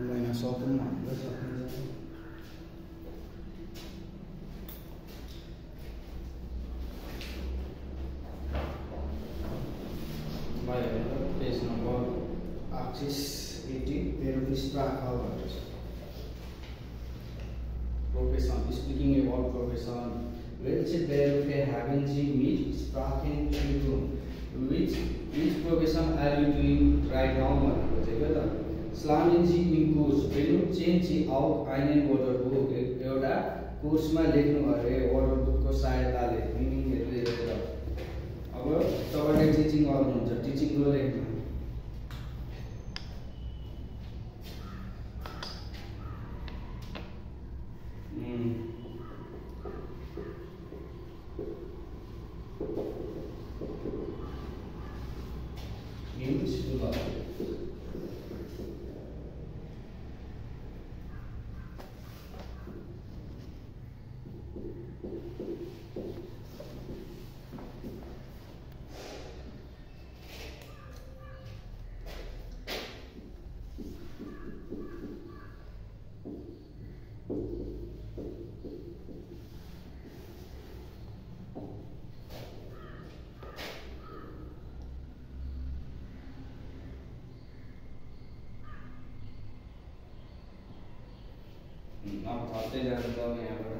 महिना सकौँ भनेर सकिन्छ। पेज नम्बर 880 मेरो स्प्राक भनेर छ। Profession, speaking about profession, which Berufe having meet Sprachen to which profession are you doing right now? Slamming in course, will you change out einen water book? एउटा कोर्समा लेख्नु भए वाटर बुकको सहायताले मिनिङहरु हेरेर अब तपाईले टिचिङ गर्नुहुन्छ, टिचिङको लेख्नु अब थप्दै जानु पर्ने यहाँबाट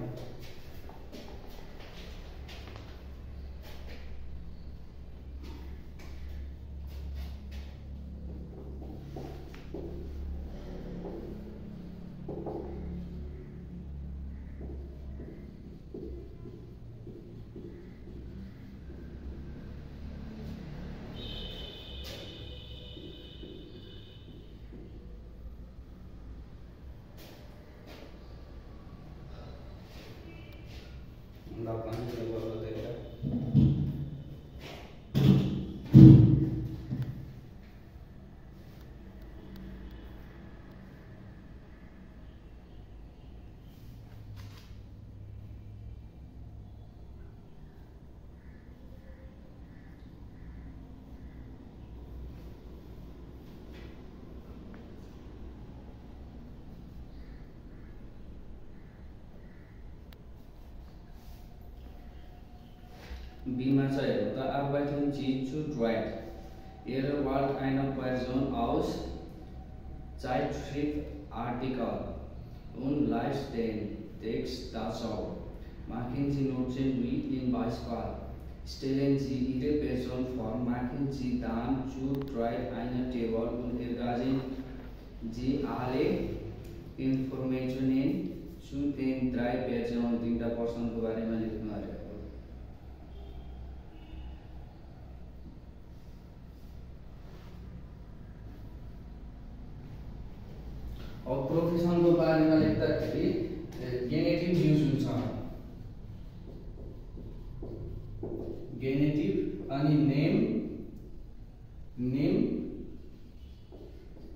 बीमा छ हेर्नु त arbeiten Sie zu drive Ihre Wald einer Person aus Zeitschriftartikel und Lifestyle Text dazu machen Sie Notizen wie in Beispiel stellen Sie Ihre Person vor machen Sie dann zu drive eine Table und ergänzen Sie alle Informationen zu den drei Personen तीनटा पर्सनको बारेमा लेख्नु अरे और profession को बारेमा लेख्दाखेरि गेनेटिभ use हुन्छ गेनेटिभ अनि नेम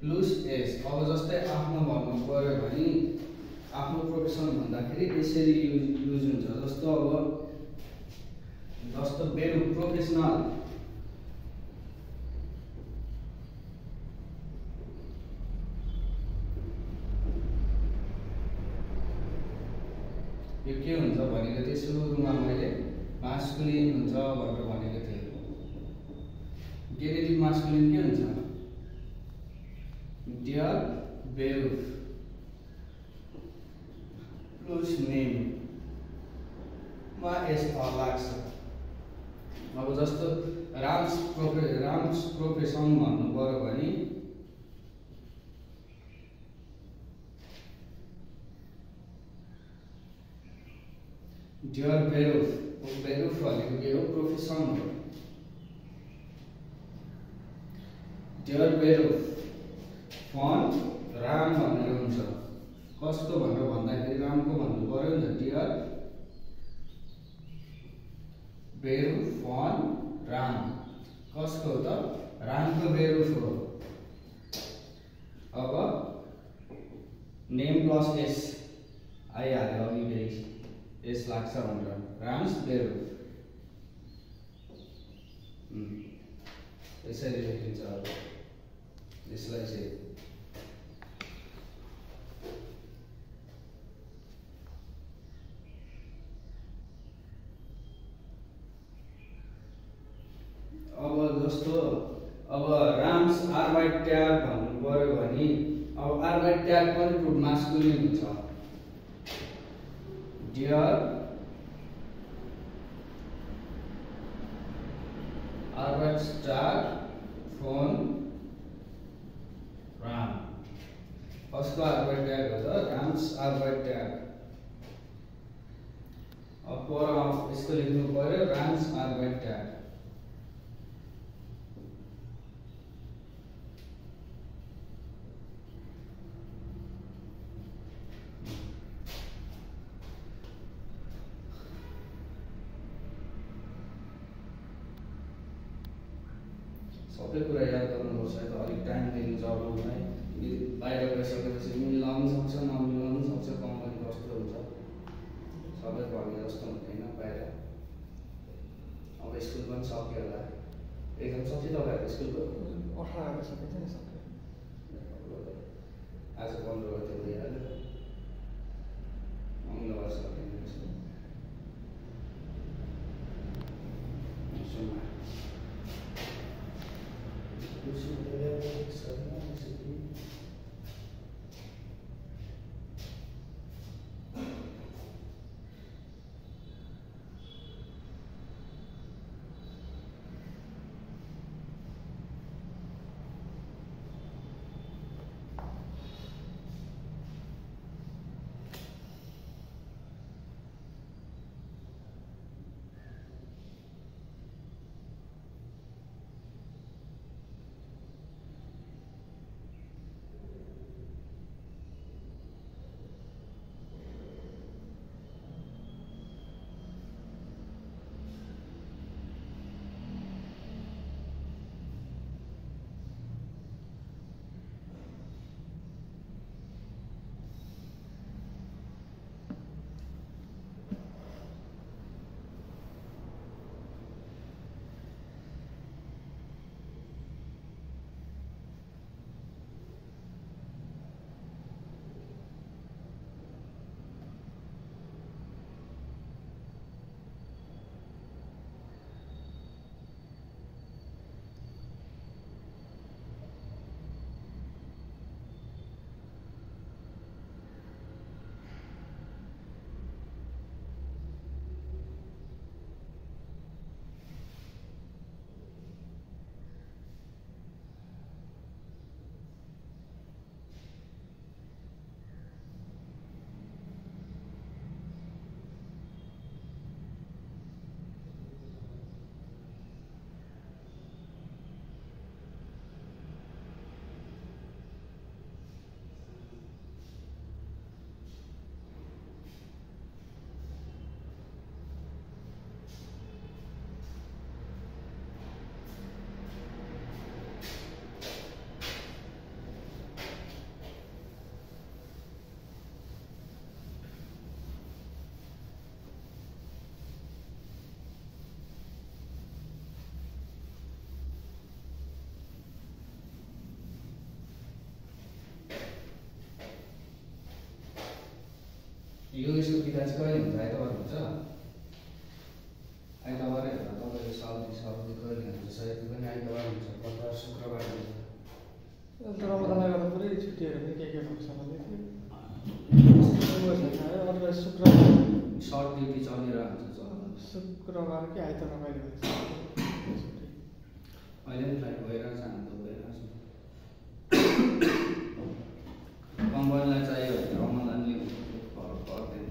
प्लस एस अब जस्तै आफ्नो भन्नु पर्यो भने आफ्नो प्रोफेशन भन्दाखेरि यसरी युज हुन्छ जस्तो बेरु प्रोफेशनल यो के हुन्छ भनेको थिए सुरुमा मैले मास्कुलिन हुन्छ भनेर भनेको थिए गेनेटिभ मास्कुलिन के हुन्छ डियर बेरुफ प्लस नेम मा एस लाग्छ अब जस्तो राम्स प्रोफेसन भन्नु पर्यो भने डियर बेरुफ भनेको के हो प्रोफेसन हो डियर बेरुफ फन राम भनेर हुन्छ कसको भनेर भन्दाखेरि रामको भन्नु पर्यो नि त डियर बेरुफ फन राम कसको त रामको बेरुफ हो अब नेम प्लस एस आइहाल्यो अघि फेरि एस लाग्छ भनेर राम्स बेरुफ यसरी लेखिन्छ अब यसलाई चाहिँ ट्याग पनि रूट मास्कुलिन हुन्छ डियर Arbeitstag von Ram फर्स्ट को Arbeitstag हो तो Ram's Arbeitstag अब पर इसको लिखना पड़ेगा Ram's Arbeitstag सबै कुरा याद गर्नुपर्छ त अलिक टाइम दिनु जरुरी नै बाहिर गइसकेपछि मिलाउन सक्छ नमिलाउन सक्छ कम्पनी कस्तो हुन्छ सबै भन्ने जस्तो हुँदैन बाहिर अब स्कुल पनि सक्यो होला एकदम सबै लगाएको स्कुलको 18 गते सकिन्छ नि सक्यो आज 15 गते भइहाल्यो मङ्गलबार सकिन्छ यो यसको बिदा चाहिँ कहिले हुन्छ आइतबार हुन्छ आइतबारै होला तपाईँको सर्दी कहिले हुन्छ सायद पनि आइतबार हुन्छ कता शुक्रबार हुन्छ तर रमजानले गर्दा पुरै छुट्टीहरू पनि के हुन्छ भन्दै थियो अदरवाइज शुक्रबार सर्ट ड्युटी चलिरहेको हुन्छ शुक्रबार कि आइतबार कहिले हुन्छ अहिले पनि फ्लाइट गइरहेको छ हामी त गइरहेको छ कम्पनीलाई चाहियो भने रमजानले पर्दैन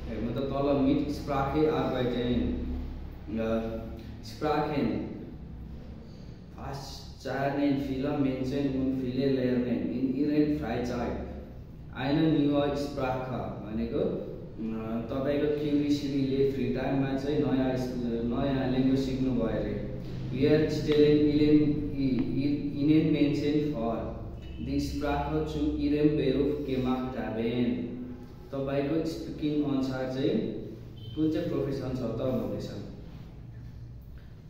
हेर्नु त तल meet स्प्राके आर्बाइटेन Sprachen Fastzahlen vieler Menschen und viele lernen in ihren Freizeit eine neue Sprache भनेको तपाईको क्युरियोसिटीले फ्री टाइममा चाहिँ नयाँ ल्याङ्ग्वेज सिक्नु भयो रे wir stellen ihnen Menschen vor die Sprache zu ihrem Beruf gemacht haben तपाईको स्पिकिङ अनुसार चाहिँ कुन चाहिँ प्रोफेसन छ त भन्दैछ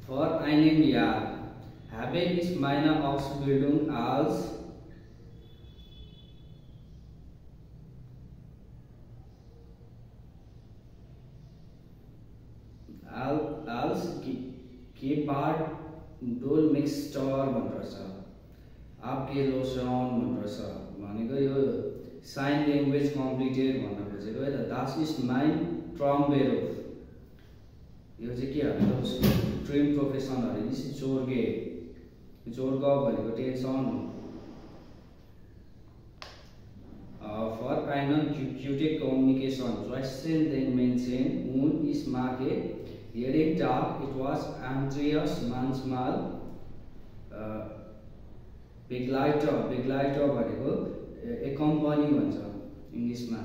for einen Jahr habe ich meine Ausbildung als Keyboard Dolmetstor भनेर छ आपके लोसन छ भनेको यो साइन ल्याङ्ग्वेज कम्प्लिटेड भन्न खोजेको है त दास इज माइन ट्रम्बेरोफ यो चाहिँ के हो उसको ड्रिम प्रोफेसन अरे इज जोर्गे जोर्ग भनेको tension for einen gute Kommunikation Russian then mentioned und is marke jeden Tag it was Andreas manchmal Begleiter भनेको a company भन्छ इङ्ग्लिसमा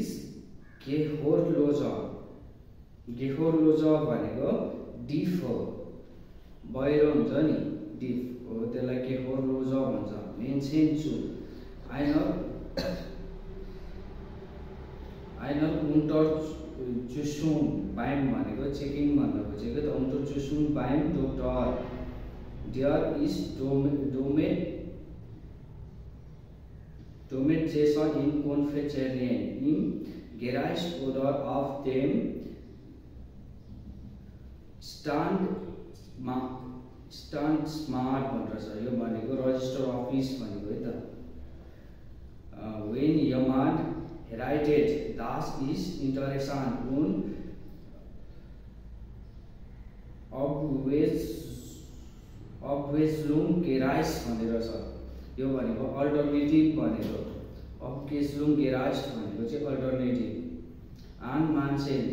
is Gehorloja भनेको डिफ हो बाहिर हुन्छ नि डिफ हो त्यसलाई Gehorloja भन्छ मेन्सन छु Einer Untersuchung beim भनेको चेकिङ भन्न खोजेको त Untersuchung beim Doktor there is Domestation in Confectionery im Geräusch oder auf dem Stand smart भनेर छ यो भनेको रजिस्टर अफिस भनेको है त when jemand heiratet das ist interessant und Abwechslung gereist भनेर छ यो भनेको अल्टरनेटिभ भनेको Abwechslung gereist भनेको चाहिँ alternative an manchen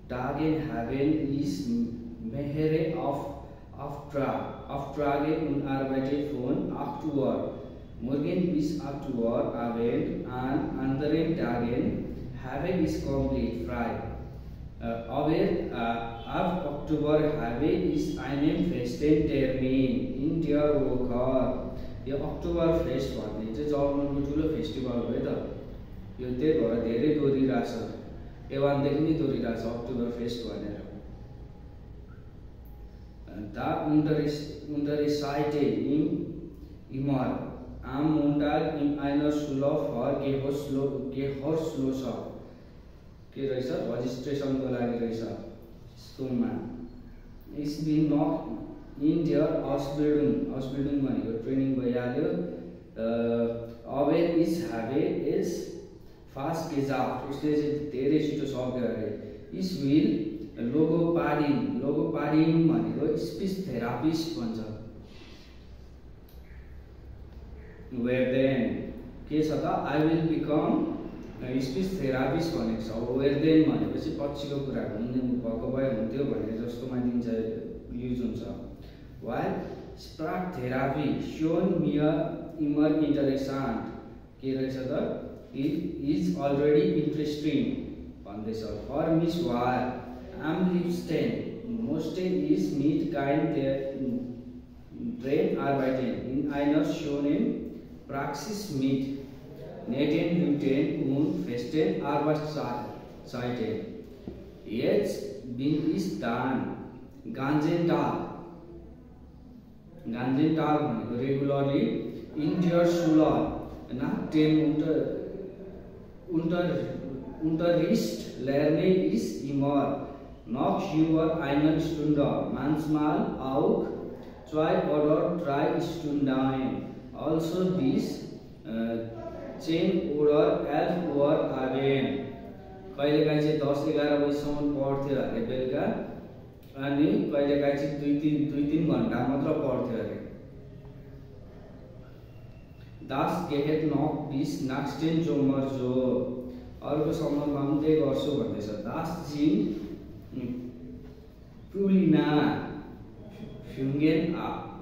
Tagen haben is mehrere Aufträge und Arbeit von 8 Uhr morgen bis 8 Uhr Abend an anderen Tagen habe ich komplett frei aber ab Oktober habe ich einen festen Termin in der Woche यो October fest भन्ने चाहिँ जर्मनको ठुलो festival हो है त यो त्यही भएर धेरै दोहोरिरहेछ एवानदेखि नै दोहोरिरहेछ अक्टोबर फेस्ट भनेर Da Unterseite im Immer am Montag in einer Schule für Gehorloser के रहेछ रजिस्ट्रेसनको लागि रहेछ स्कुलमा Ich bin noch in der Ausbildung भनेको ट्रेनिङ भइहाल्यो aber ich habe es fast gesagt उसले चाहिँ धेरै छिटो सक्यो अरे Ich will लोगोपाडिन भनेको स्पिच थेरापिस्ट भन्छ where then के छ त I will become speech therapist भनेको छ where then भनेपछि पछिको कुरा भएको भए हुन्थ्यो भने जस्तोमा दिन्छ युज हुन्छ while Sprachtherapie schon mir immer interessant के रहेछ त it is already interesting भन्दैछ for Miss War am liebsten möchte ich mit kein der Brain arbeiten in einer schönen Praxis mit netten Leuten und festen Arbeitszeiten. Jetzt bin ich dann ganzen Tag regularly in der Schule nach dem Unterricht lerne ich immer noch über eine Stunde, manchmal auch 2 oder 3 Stunden. Also bis 10 oder 11 Uhr Abend. कहिलेकाहीँ चाहिँ 10-11 बजीसम्म पढ्थ्यो अरे बेलुका अनि कहिलेकाहीँ चाहिँ 2-3 घण्टा मात्र पढ्थ्यो अरे Das geht noch bis nächsten Sommer so. अर्को समरमा पनि त्यही गर्छु भन्दैछ Das sind Prulina Fungen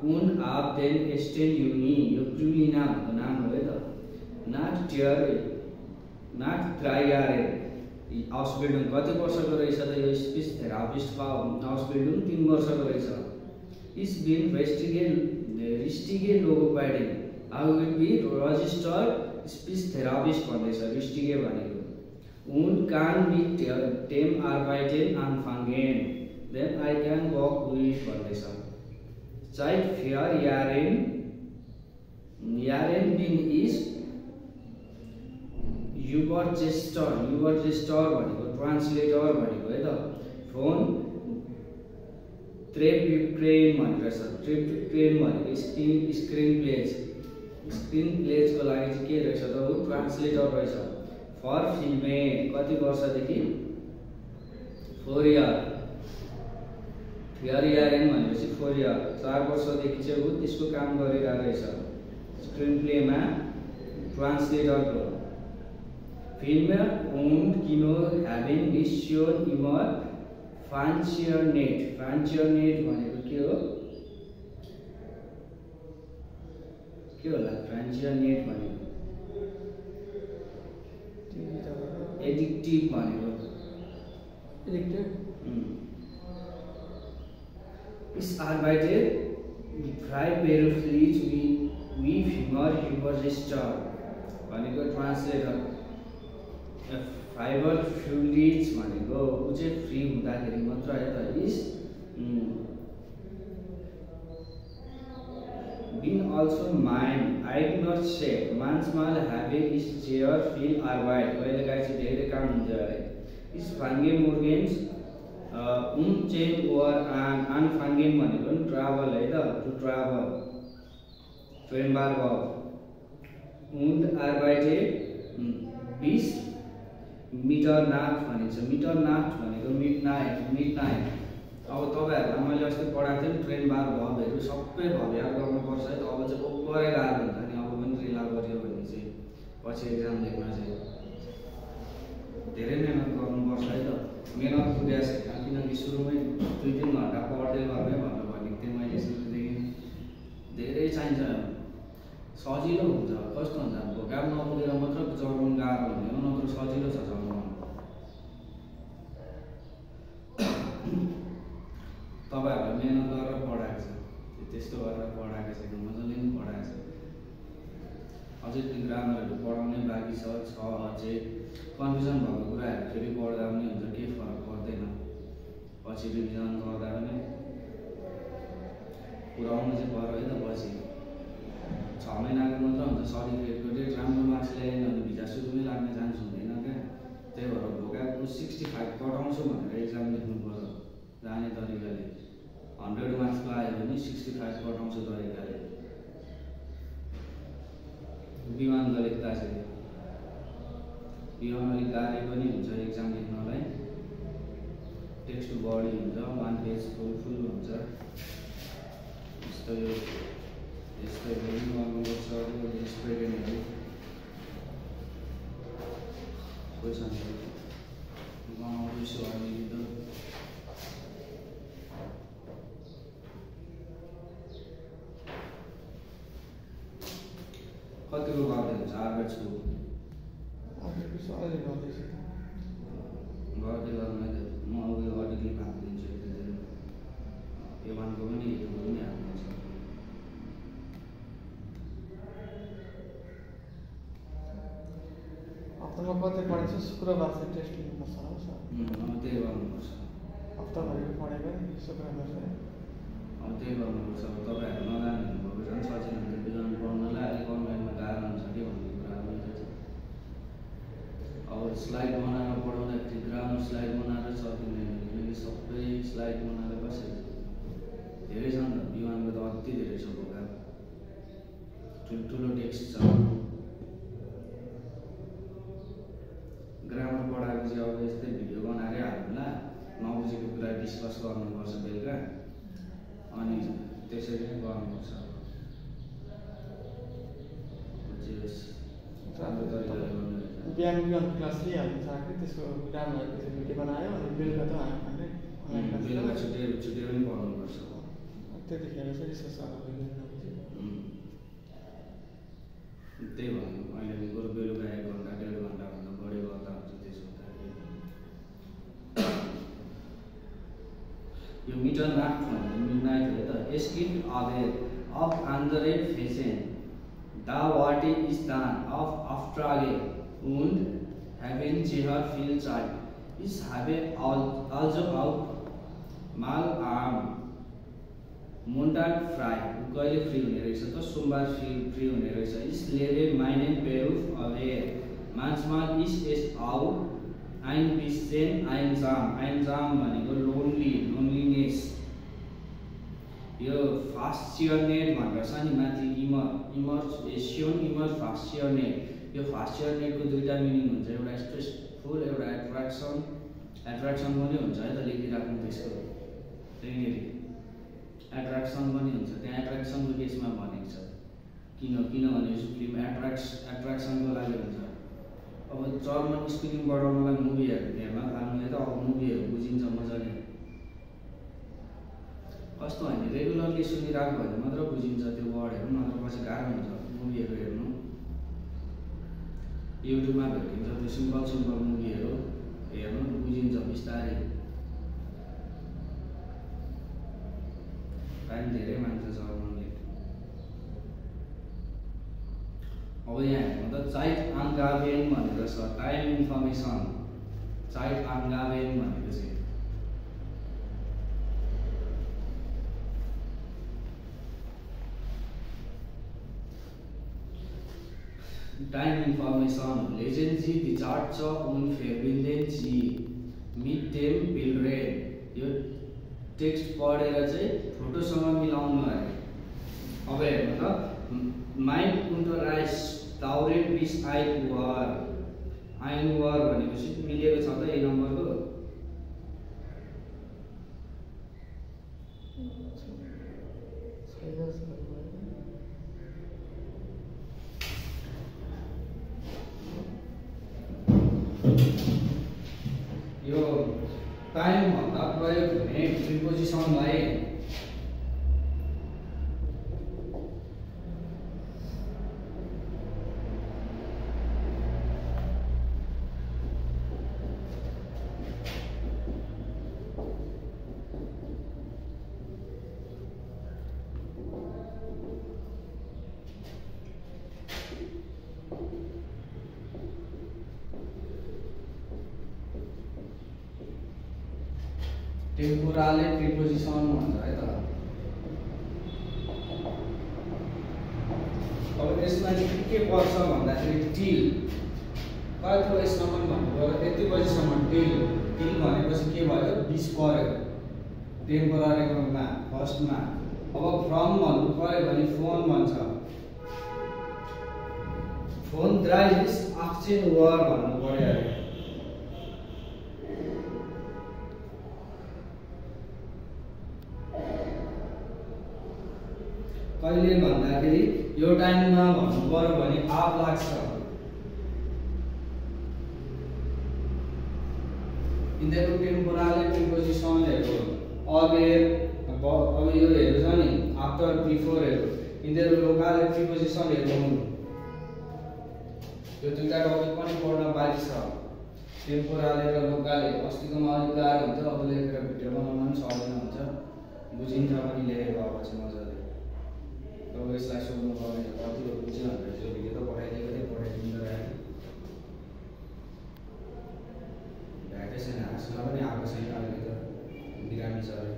und ab den 1. Juni यो Prulina भनेको नाम हो है त नाट 3 Jahre Ausbildung कति वर्षको रहेछ त यो स्पिच थेरापिस्टको Ausbildung 3 वर्षको रहेछ Ich bin richtige Logopädin I will be registered speech therapist भन्दैछ richtige भनेको und kann mit dem Arbeiten anfangen then I can work with भन्दैछ Seit 4 Jahren bin ich Übersetzer भनेको ट्रान्सलेटर भनेको है त ट्रेप्युप्रेन भनेको छ। ट्रेप्युप्रेन भनेको स्क्रिन प्लेजको लागि चाहिँ के रहेछ त ऊ ट्रान्सलेटर रहेछ फर फिल्मेट। कति वर्षदेखि 4 इयर। यारियारेन भनेपछि 4 इयर 4 वर्षदेखि चाहिँ ऊ त्यसको काम गरिरहेको रहेछ स्क्रिन प्लेमा ट्रान्सलेटरको। Film und Kino haben mission immer Fanziernet भनेको के हो? के होला Fanziernet भनेको? एडिक्टिभ भनेको। Ist arbeitet freiberuflich wie Fingerübersetzer भनेको ट्रान्सलेटर। फाइबर फ्युलिज भनेको ऊ चाहिँ फ्री हुँदाखेरि मात्र है त। इज बिन अल्सो माइन्ड आइग्नोर सेट मान्समाल हाबे इज जेयर फिल आर्वाइड कहिलेकाहीँ चाहिँ धेरै काम हुन्छ अरे। इज फाङ्गे मुर्गेन्स चेन ओर आन फाङ्गेन भनेको नि ट्राभल है त टु ट्राभल ट्रेनबार भयो। und arbeitet bis मिटरनाथ भनिन्छ। मिटरनाथ भनेको मिडनाइट। अब तपाईँहरूलाई मैले अस्ति पढाएको थिएँ नि ट्रेन बार भबहरू सबै भब याद गर्नुपर्छ है त। अब चाहिँ ओभरै गाह्रो हुन्छ नि। अब पनि रिला गऱ्यो भने चाहिँ पछि एक्जाम लेख्न चाहिँ धेरै मेहनत गर्नुपर्छ है त। मेहनत पुगेको छैन किनकि सुरुमै 2-3 घन्टा पढ्दै गर्ने भनेर भनेको थिएँ मैले सुरुदेखि। धेरै चाहिन्छ सजिलो हुन्छ। कस्तो हुन्छ भोकाब नपुगेर मात्र जर्मन गाह्रो हुने हो नत्र सजिलो छ जर्मन। तपाईँहरूलाई मेहनत गरेर पढाएको छ त्यस्तो गरेर पढाएको छैन मजाले पनि पढाएको छ। अझै त्यो ग्रामरहरू पढाउनै बाँकी छ अझै कन्फ्युजन भएको कुराहरू फेरि पढ्दा पनि हुन्छ केही फरक पर्दैन। पछि रिभिजन गर्दा पनि पुऱ्याउनु चाहिँ पर्यो है त। पछि 6 महिनाको मात्र हुन्छ सर्टिफिकेटको डेट। राम्रो मार्क्स ल्याएन भने भिजा सुरुमै लाग्ने चान्स हुँदैन क्या। त्यही भएर भोकाबको 65 कटाउँछु भनेर एक्जाम लेख्नु पर्यो जाने तरिकाले। 100 मार्क्सको आयो भने 65 कटाउँछु तरिकाले। विमानको लेख्दा चाहिँ विमान अलिक गाह्रो पनि हुन्छ एक्जाम लेख्नलाई। टेक्स्ट बढी हुन्छ 1 पेज फुल हुन्छ। यस्तै गर्नुपर्छ। स्प्रेडहरू क्वेसनहरू बनाउँदैछु अलिकति त। कतिको गर्दै हुन्छ आर्बेट्सको? अहिले गर्दैछु गर्दै गर्नु है त। म उयो अलिकति भागिदिन्छु A1को पनि A2को पनि हाल्नुहुन्छ। हप्तामा कतै पढेको शुक्रबार चाहिँ टेस्ट लिनुपर्छ हो सर? त्यही गर्नुपर्छ। हप्ताभरिको पढेको नि शुक्रबार चाहिँ त्यही गर्नुपर्छ। अब तपाईँहरू नजानु भएको झन् सजिलो हुन्छ बिहान पढ्नलाई। अलिक अनलाइनमा गाह्रो हुन्छ कि भन्ने कुरा अब अब स्लाइड बनाएर पढाउँदाखेरि ग्रामर स्लाइड बनाएर सकिँदैन किनकि सबै स्लाइड बनाएर कसरी धेरै छ नि त। विमानको त अति धेरै छ भोकाब ठुल्ठुलो टेक्स्ट छ। ग्रामर पढाएपछि अब यस्तै भिडियो बनाएरै हाल्नुला नबुझेको कुरा डिस्कस गर्नुपर्छ बेलुका अनि त्यसरी नै गर्नुपर्छ। राम्रो तरिकाले गर्नु बिहान क्लास लिइहाल्नु सक्यो त्यसको ग्रामर भिडियो बनायो अनि बेलुका त बेलुका छुट्टेर पनि पढ्नुपर्छ। त्यतिखेर चाहिँ यसो सर त्यही भन्नु अहिले बरु बेलुका 1 घन्टा 1.5 घन्टाभन्दा बढी गर्दा हुन्छ। त्यसो हुँदाखेरि यो मिटरनाथ भनेको मिडनाइट हो त। Es gibt aber auch andere Phasen. Da warte ich dann auf Aufträge und haben sehr viel Zeit. Ich habe also auch mal am Montag frei. कहिले फ्री हुने रहेछ त? सोमबार फ्री हुने रहेछ। Ich lebe meinen Beruf aber manchmal ist es auch ein bisschen einsam. Einsam भनेको loneliness यो fast share net भनेर छ नि माथि इमर्स फास्ट सियर नेट। यो फास्ट सियर नेटको दुईटा मिनिङ हुन्छ, एउटा स्ट्रेसफुल एउटा एट्र्याक्सन पनि हुन्छ है त, लेखिराख्नु त्यसको त्यहीँनिर एट्र्याक्सन पनि हुन्छ, त्यहाँ एट्र्याक्सनको केसमा भनेको छ किनभने यो फिल्म एट्र्याक्सनको लागि हुन्छ। अब जर्मन स्पिकिङ बढाउनलाई मुभीहरू हेर्न थाल्नुले त अब मुभीहरू बुझिन्छ मजाले, कस्तो होइन रेगुलरली सुनिरहेको भने मात्र बुझिन्छ त्यो वर्डहरू, नत्र पछि गाह्रो हुन्छ मुभीहरू हेर्नु। युट्युबमा भेटिन्छ त्यो सिम्पल मुभीहरू हेर्नु बुझिन्छ बिस्तारै, टाइम धेरै मान्छ जर्मनले। अब यहाँ हेर्नु त Zeitangaben भनेको छ टाइम इन्फर्मेसन, Zeitangaben भनेको चाहिँ time information. Lesen Sie die Charts und verbinden Sie mit dem Bildred। यो टेक्स्ट पढेर चाहिँ फोटोसँग मिलाउनु अरे। अब हेर्नु त माइन्ड कुन्टराइस टाउरेट बिस आइन वर भनेपछि मिलेको छ त यो नम्बरको। यो टाइम भन्दा प्रयोग हुने प्रिपोजिसनलाई टेम्पोराले प्रिपोजिसन भन्छ है त। अब यसमा के पर्छ भन्दाखेरि टिल, कतिको यसमा पनि भन्नुभयो यति बजीसम्म टिल भनेपछि के भयो 20 पर्यो टेम्पोरारीमा फर्स्टमा। अब फ्रम भन्नु पर्यो भने फोन भन्छ, फोन ड्राइभ एक्सन वर भन्नु पर्यो अरे। कहिले भन्दाखेरि यो टाइममा भन्नु पर्यो भने आग लाग्छ। यिनीहरू टेम्पोराले प्रिपोजिसनहरू अबेर अब यो हेर्नु छ नि आफ्टर बिफोरहरू यिनीहरू लोकाले प्रिपोजिसनहरू हुन्। यो दुईटा टपिक पनि पढ्न बाँकी छ, टेम्पोराले र लोकाले। अस्तिकोमा अलिक गाह्रो हुन्छ, अब लेखेर भिडियो बनाउन पनि सजिलो हुन्छ, बुझिन्छ पनि लेखेको अब चाहिँ मजाले। अब यसलाई सोध्नु पर्ने कतिको बुझ्यो भनेर त्यो भिडियो त पठाइदिएको थिएँ, पठाइदिँदो रहेँ। भ्याएकै छैन, हाँस्न पनि आएको छैन अहिले त, बिरामी छ अरे।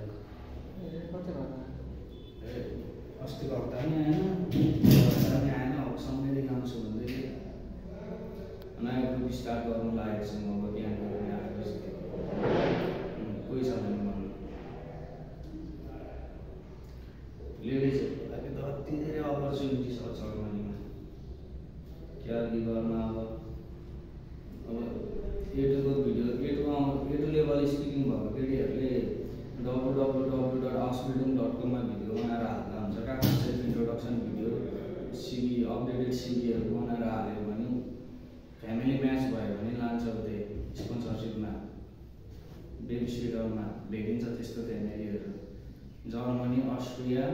अस्तिको हप्ता पनि आएन, अब सँगै आउँछु भन्दै थियो। नयाँ ग्रुप स्टार्ट गर्नु लागेको छु म, अब बिहान पनि 8 बजी कोही छ भने भन्नु। लेडिजहरूलाई त अति धेरै अपर्च्युनिटी छ जर्मनीमा, क्या गर्न। अब A2 को भिडियो A2 लेभल स्पिकिङ भएको केटीहरूले www.ausbildung.com मा भिडियो बनाएर हाल्दा हुन्छ। कहाँ self introduction video, CV updated सिभीहरू बनाएर हाल्यो भने फ्यामिली म्याच भयो भने लान्छ उतै स्पोन्सरसिपमा, बेबी सिटरमा भेटिन्छ त्यस्तो फ्यामिलीहरू। जर्मनी, अस्ट्रिया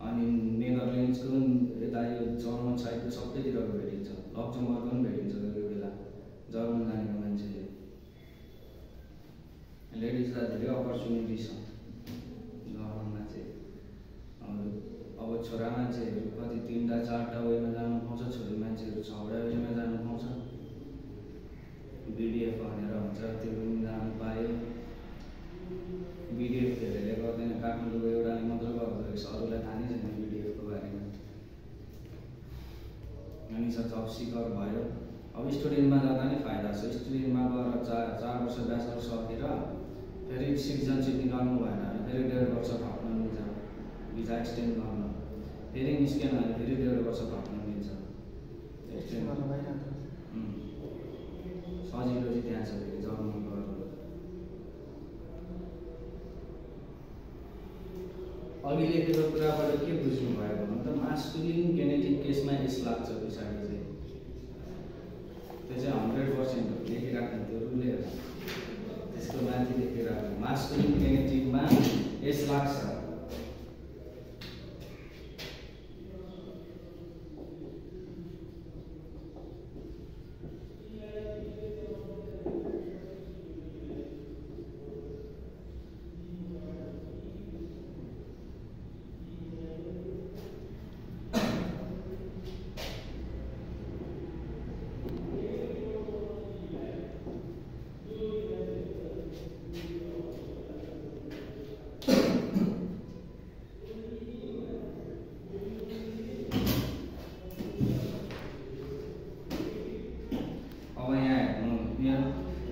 अनि नेदरल्यान्ड्सको यता यो जर्मन साइडको सबैतिरको भेटिन्छ, लक्जमबर्गको पनि भेटिन्छ कोही बेला जर्मन जानेको मान्छेले। लेडिजलाई धेरै अपर्च्युनिटी छ जर्मनमा चाहिँ। अब छोरा मान्छेहरू कति 3टा 4टा वेमा जानु पाउँछ, छोरी मान्छेहरू 6वटा वेमा जानु पाउँछ। बिडिएफ भनेर हुन्छ त्यो पनि जानु पायो। बिडिएफ धेरैले गर्दैन, काठमाडौँको एउटाले मात्र गर्दो रहेछ, अरूलाई थाहा नै छैन बिडिएफको बारेमा। अनि जब सिकर भयो, अब स्टुडेन्टमा जाँदा नै फाइदा छ। स्टुडेन्टमा गएर 4 वर्ष ब्याचलर सकेर फेरि सिटिजनसिप निकाल्नु भएन भने फेरि 1.5 वर्ष थप्न मिल्छ। भिजा एक्सटेन्ड गर्न फेरि निस्केन भने फेरि 1.5 वर्ष थप्न मिल्छ। एक्सटेन्ड गर्न भइरहन्छ। सजिलो चाहिँ त्यहाँ छ फेरि जर्मन गर्नु। अघि लेखेको कुराबाट के बुझ्नु भयो भने त मास्कुलिन जेनेटिक केसमा यस लाग्छ पछाडि चाहिँ त्यो चाहिँ 100% हो लेखिराख्नु त्यो रुलले त्यसको माथि लेखिराख्नु मास्कुलिन जेनेटिकमा यस लाग्छ।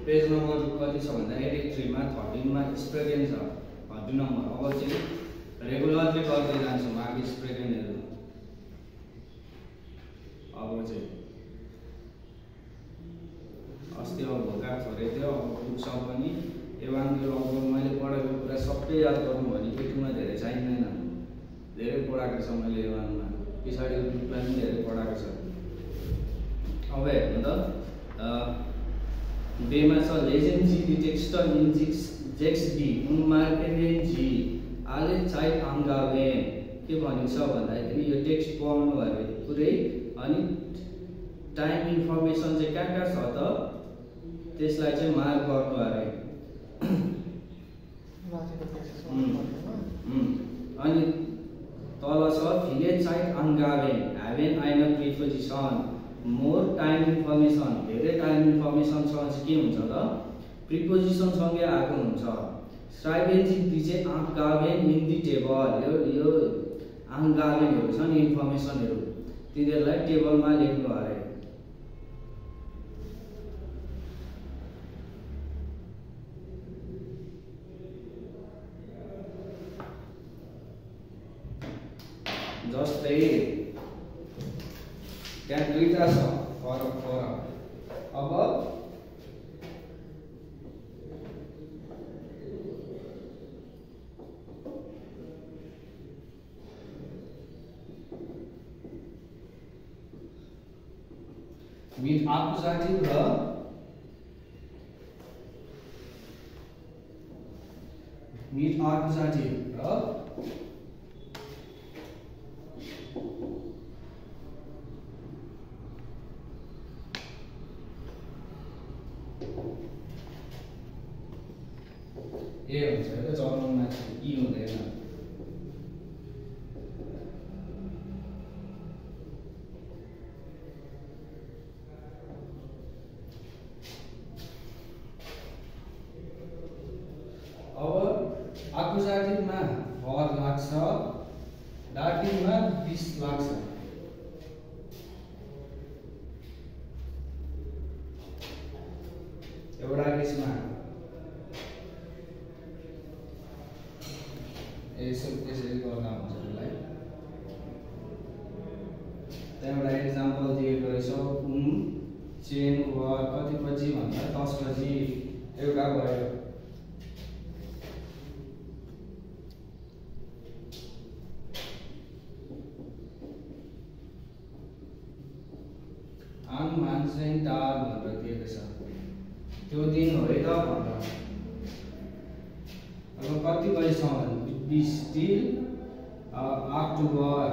पेज नम्बर कति छ भन्दा 83 मा 13 मा स्प्रेगेन छ 13 नम्बर। अब चाहिँ रेगुलरली गर्दै जान्छौँ आगे स्प्रेगेनहरु। अब चाहिँ अस्ति अब भोका छोरे थियो अब पुग्छ पनि एवानको अब मैले पढेको कुरा सबै याद गर्नु भने केटुमा धेरै चाहिँदैन। धेरै पढाएको छ मैले एवानमा पछाडिको ग्रुपलाई पनि धेरै पढाएको छ। अब हेर्नु त बेमा छ लेजेन्ड जी डिटेक्स्टर जेक्स डी उनमार्केन जी आले चाइल्ड आङ्गावेन के भनिन्छ भन्दाखेरि यो टेक्स्ट पढ्नु भयो पुरै अनि टाइम इन्फर्मेसन चाहिँ कहाँ छ त त्यसलाई चाहिँ मार्क गर्नु अरे। अनि तल छ भिलेज चाइल्ड आङ्गावेन ह्याभेन आइन प्रिपोजिसन मोर टाइम इन्फर्मेसन धेरै टाइम इन्फर्मेसन छ के हुन्छ त प्रिपोजिसन सँगै आएको हुन्छ। स्ट्राइबेन्जी दिजे आङ्गावेन इन दी टेबल यो आङ्गावेनहरु छ नि इन्फर्मेसनहरु तिनीहरुलाई टेबलमा लेख्नु अरे। जस्तै त्यहाँ दुईटा छ फरक। अब with accusative र with accusative र ए हुन्छ र जर्मनमा चाहिँ ई हुँदैन। अब आकुजाटिभमा भर लाग्छ डाटिभमा दिस लाग्छ। एउटा केसमा यसरी गर्दा हुन्छ त्यसलाई। त्यहाँ एउटा एक्जाम्पल दिएको रहेछ चेन वर कति बजी भन्दा 10 बजी एउटा भयो। आन मानसेन टार भनेर दिएको छ त्यो दिन हो है त भनेर। अब कति बजीसम्म 20 till अक्टोबर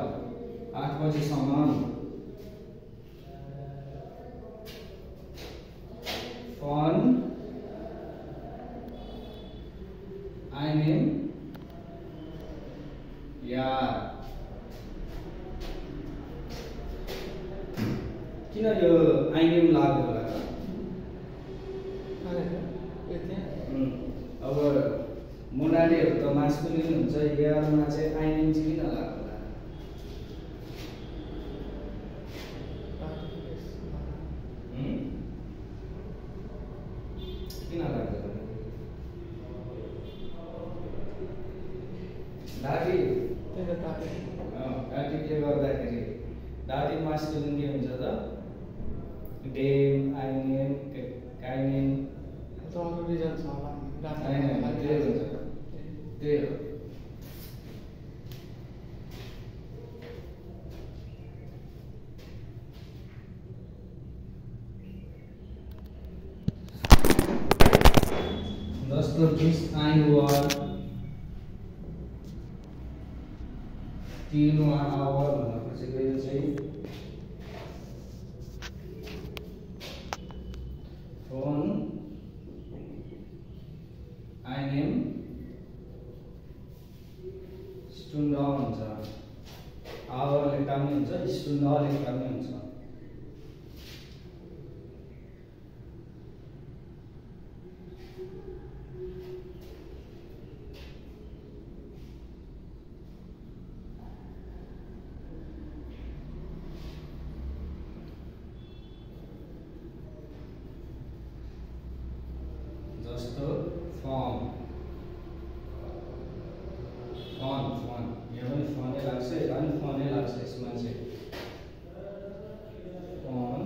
8 बजीसम्म फन आइनेम यार किन यो आइनेम लाग्यो होला त? अब मोनालीहरु त मास्कुलिन हुन्छ यारमा चाहिँ आइनेम चाहिँ किन लाग्यो होला? किन लाग्यो होला? दादी डाटिभले गर्दाखेरि डाटिभ मास्कुलिन के हुन्छ त डेम आइनेम काइनेम त अरू रिजन छ होला त्यही हुन्छ त्यही हो जस्तो दिस आइन वर तीन आवर भन्न खोजेको यो चाहिँ फोन आइनेम स्टुन्ड हुन्छ आवर लेख्दा पनि हुन्छ स्टुन्ड लेख्दा पनि हुन्छ जस्तो फर्म फन यहाँ पनि फनै लाग्छ यता पनि फनै लाग्छ यसमा चाहिँ फन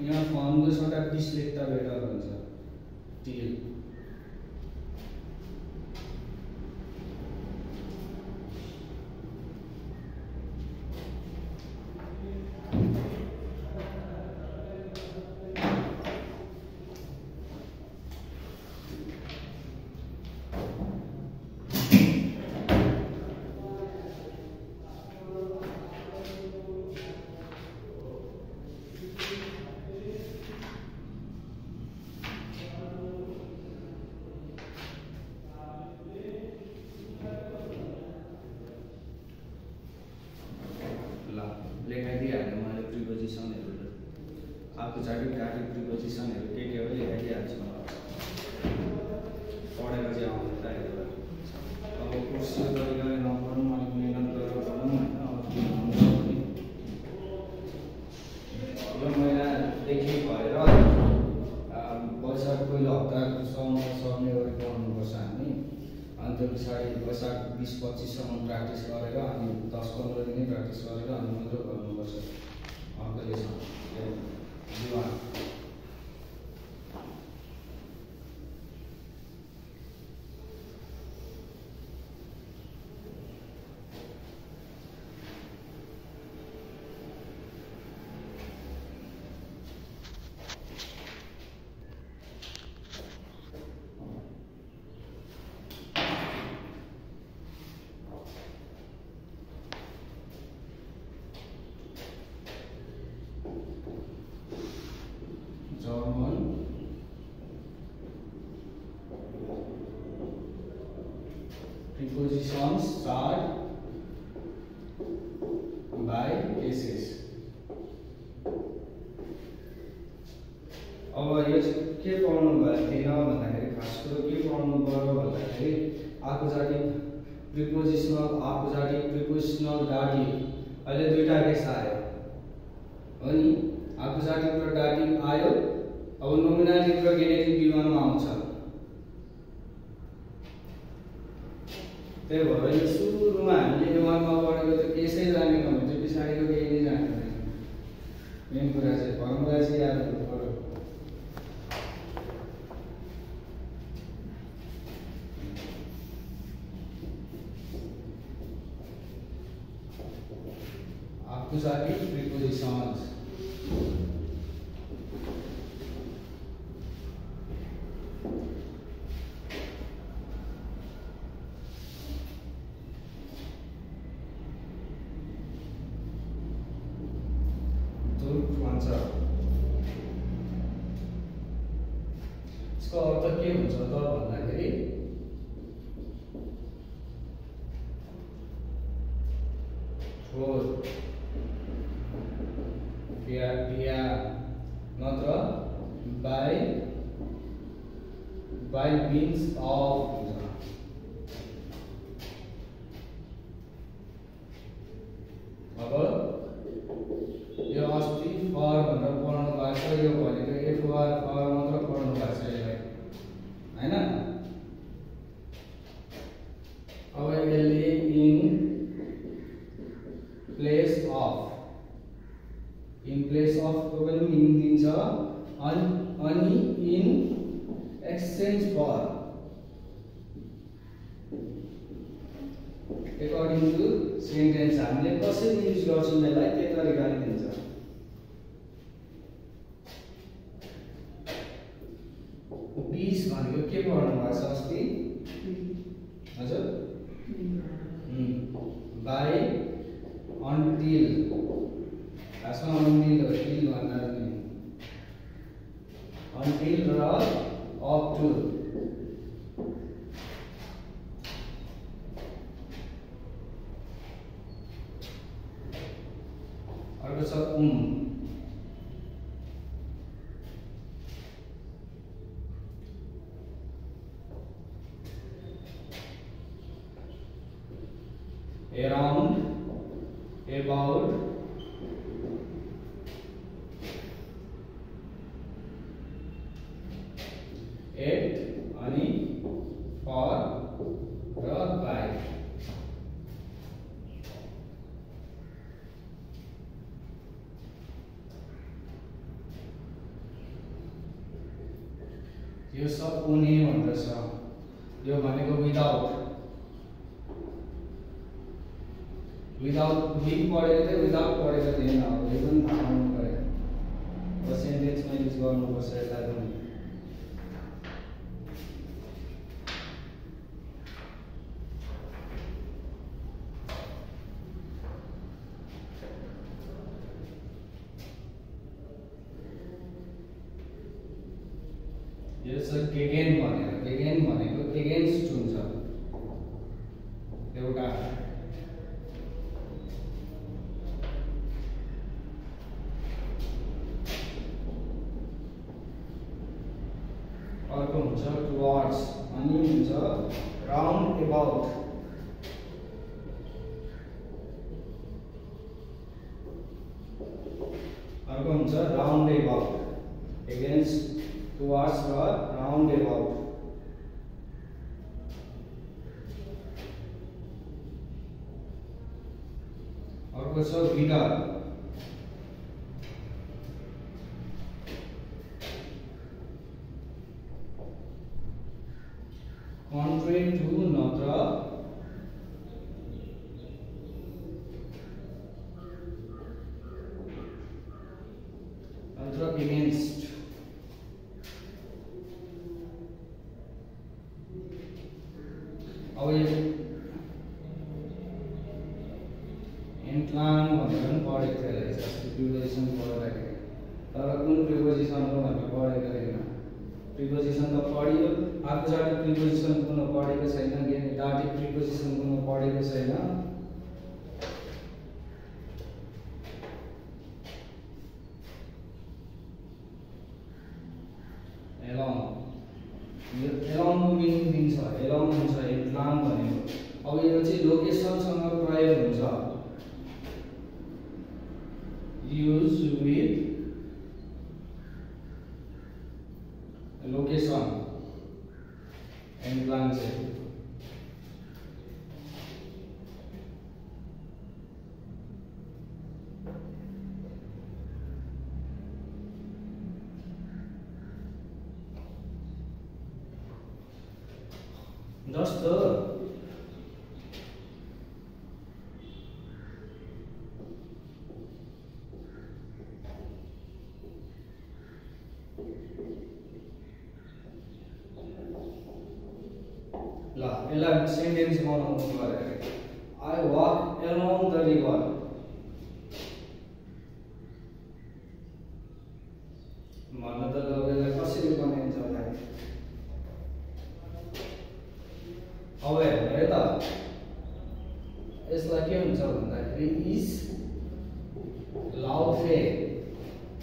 यहाँ फर्मको एउटा डिस लेख्दा बेटर हुन्छ टिल लेखाइदिइहाल्यो मैले प्रिपोजिसनहरू आफूचाहिँ डाटिभ प्रिपोजिसनहरू के हो लेखाइदिइहाल्छु पढेर चाहिँ आउँदैन त अब कोर्स गरिकन नपढौँ अलिक मिहिनेत गरेर पढौँ होइन यो महिनादेखि भएर वैशाख पहिलो हप्तासम्म सक्ने गरी पढ्नुपर्छ हामी अनि त्यो पछाडि वैशाख 20-25सम्म प्र्याक्टिस गरेर अनि 10-15 दिनै प्र्याक्टिस गरेर अनि मात्र गर्नुपर्छ अर्कोले जीवन German prepositions start by cases. अब यो के पढ्नु भएको थिएन भन्दाखेरि खास कुरो के पढ्नु पर्यो भन्दाखेरि आकुजाटिभ प्रिपोजिसनल आकुजाटिभ प्रिपोजिसनल डाटिभ अहिले दुईटा केस आयो हो नि आकुजाटिभ र डाटिभ आयो अब नोमिनाटिभ र गेनेटिभ विमानमा आउँछ त्यही भएर यो सुरुमा हामीले विमानमा पढेको त्यो केसै जानेन भने चाहिँ पछाडिको केही नै जान्दैन मेन कुरा चाहिँ फर्मुला चाहिँ याद गर्नु पर्यो Accusative prepositions. इसको अर्थ के हुन्छ त भन्दाखेरि फोर via नत्र by by means of अब यो अस्ति फर भनेर पढ्नु भएको छ यो भनेको एफ फर मात्र पढ्नु भएको छ यसलाई हैन अब यसले इन प्लेस अफ को पनि मिनिङ दिन्छ अनि in exchange for according to sentence हामीले कसरी युज गर्छौं यसलाई त्यो तरिकाले दिन्छ बीस भनेको के पढ्नु भएको छ अस्ति हजुर by until खासमा until हो till भन्दा नि until र up to अर्को छ around about at अनि for र by यो सब उनी भन्दछ यो भनेको विदाउट विथ पढेको थियो विदाउट पढेको थिएन अब यो पनि थाहा हुनु पर्यो अब सेन्टेन्समा युज गर्नुपर्छ यसलाई पनि यो छ गेगेन भनेको एगेन्स्ट हुन्छ एउटा अर्को हुन्छ टुवर्ड्स अनि हुन्छ राउन्ड अबाउट अर्को हुन्छ राउन्ड अबाउट एगेन्स्ट टुवर्ड्स र राउन्ड अबाउट अर्को छ विदर contrary to नत्र against अब यो इन्क्लाइन भनेर पनि पढेको थियो जस्तो प्रिपोजिसन पढ्दाखेरि तर कुन प्रिपोजिसन हो भनेर पढेको थिएन प्रिपोजिसन त पढियो आफूबाट प्रिपोजिसन कुन पढेको छैन डाटिभ प्रिपोजिसन कुन पढेको छैन एलोङ मिनिङ दिन्छ एलोङ हुन्छ इन्क्लाइन भनेको अब यो चाहिँ लोकेसनसँग प्रयोग हुन्छ युज विथ लोकेसन इन्क्लाइन चाहिँ जस्तो ल यसलाई सेन्टेन्स बनाउनु पर्यो I walk along the river भन्न त यसलाई कसरी बनाइन्छ होला अब हेर्नु है त यसलाई के हुन्छ भन्दाखेरि इज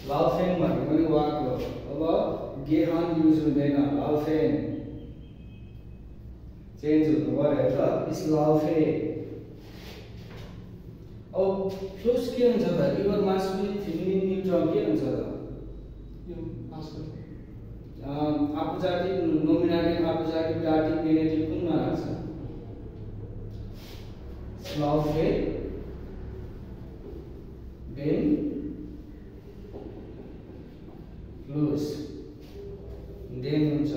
लाउफेन भनेको पनि वाक हो अब गेहान युज हुँदैन लाउफेन चेन्ज हुनु पर्यो त स्लाफे अब फ्लुस के हुन्छ त युवर मास्कुलिन फेमिनिन न्यूट्रन के हुन्छ त यो मास्कुलिन आकुजाटिभ नोमिनेटिभ आकुजाटिभ डाटिभ गेनेटिभ कुनमा लाग्छ स्लाफे देन फ्लुस देन हुन्छ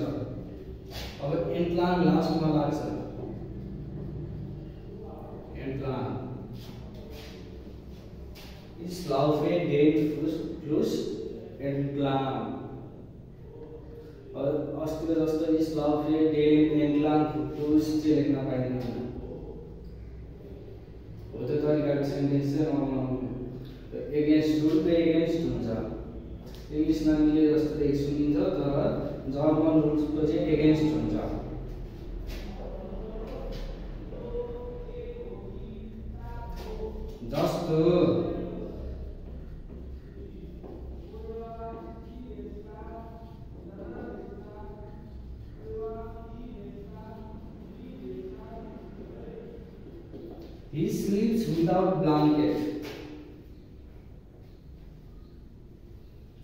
अब एन्टलान लास्टमा लाग्छ एन्टलान स्लाफे देन फ्लुस एन्टलान अस्तिको जस्तो स्लाफे देन एन्टलान फ्लुस चाहिँ लेख्न पाइँदैन हो त्यो तरिकाको सेन्टेन्स चाहिँ नबनाउनु एगेन्स्ट रुल त एगेन्स्ट हुन्छ इङ्ग्लिसमा मिले जस्तो चाहिँ सुनिन्छ तर जर्मन रुल्सको चाहिँ एगेन्स्ट हुन्छ जस्तो he sleeps without blanket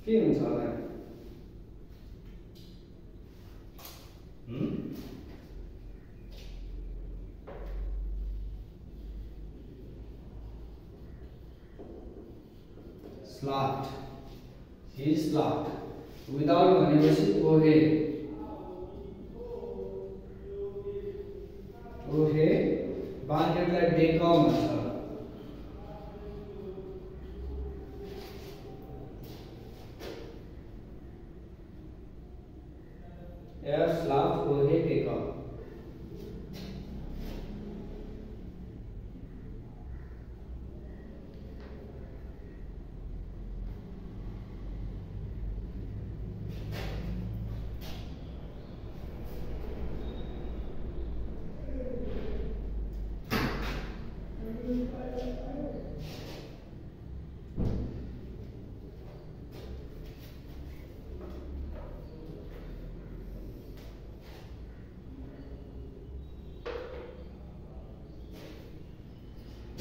के हुन्छ होला स्लाफ्ट he slept without भनेपछि ओहे ओहे ब्ल्याङ्केटलाई डेक भन्छ er schlaft ओहे डेक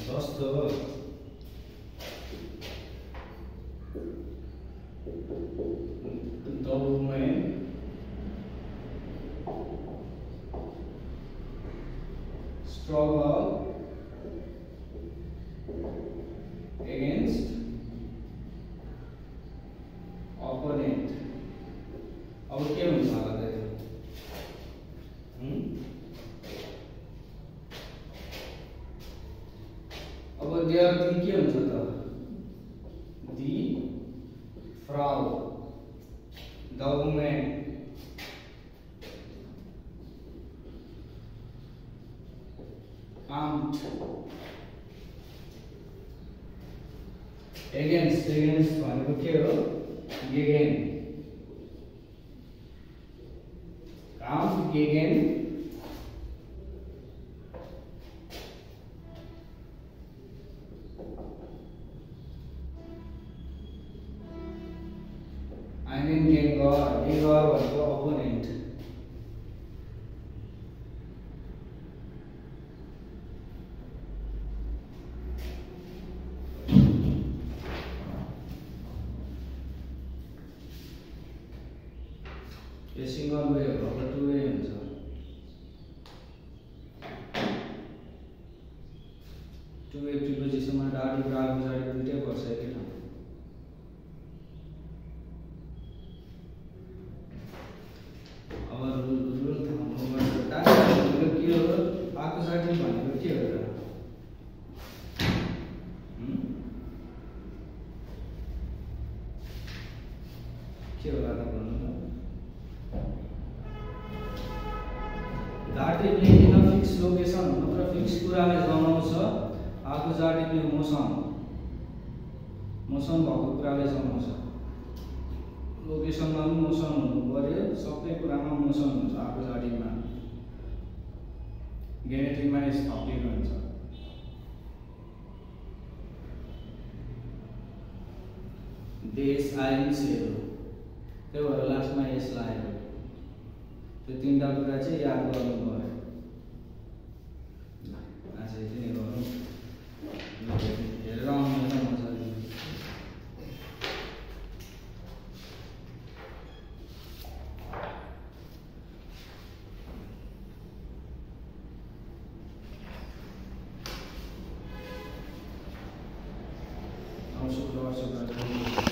जस्तो the woman struggle against opponent अब के हुन्छ होला त अब देयर के हुन्छ त दी फ्राउ द वुमेन आर्म्ड एगेन्स्ट भनेको के हो गेगेन काउन्ट गेगेन गेगर भनेको अपोनेन्ट यो सिंगल वे हो अब टु वे हुन्छ टु वे प्रिपोजिसनमा डाडी ब्राग जाडी दुईटै पर्छ एकै ठाउँ अब रुल थाम्नुपर्छ डाडी भनेको के हो आकुजाटिभ भनेको के हो त के होला त भन्नु त डाटिभले इन फिक्स लोकेसन मात्र फिक्स कुरालाई जनाउँछ आकुजाटिभले मोसन भएको कुरालाई जनाउँछ लोकेसनमा पनि मोसन हुनु पर्यो सबै कुरामा मोसन हुन्छ आकुजाटिभमा गेनेटिभमा स्थापित हुन्छ देश आइन्सहरू त्यही भएर लास्टमा यस लाग्यो त्यो तीनटा कुरा चाहिँ याद गर्नु पर्यो शुक्रबार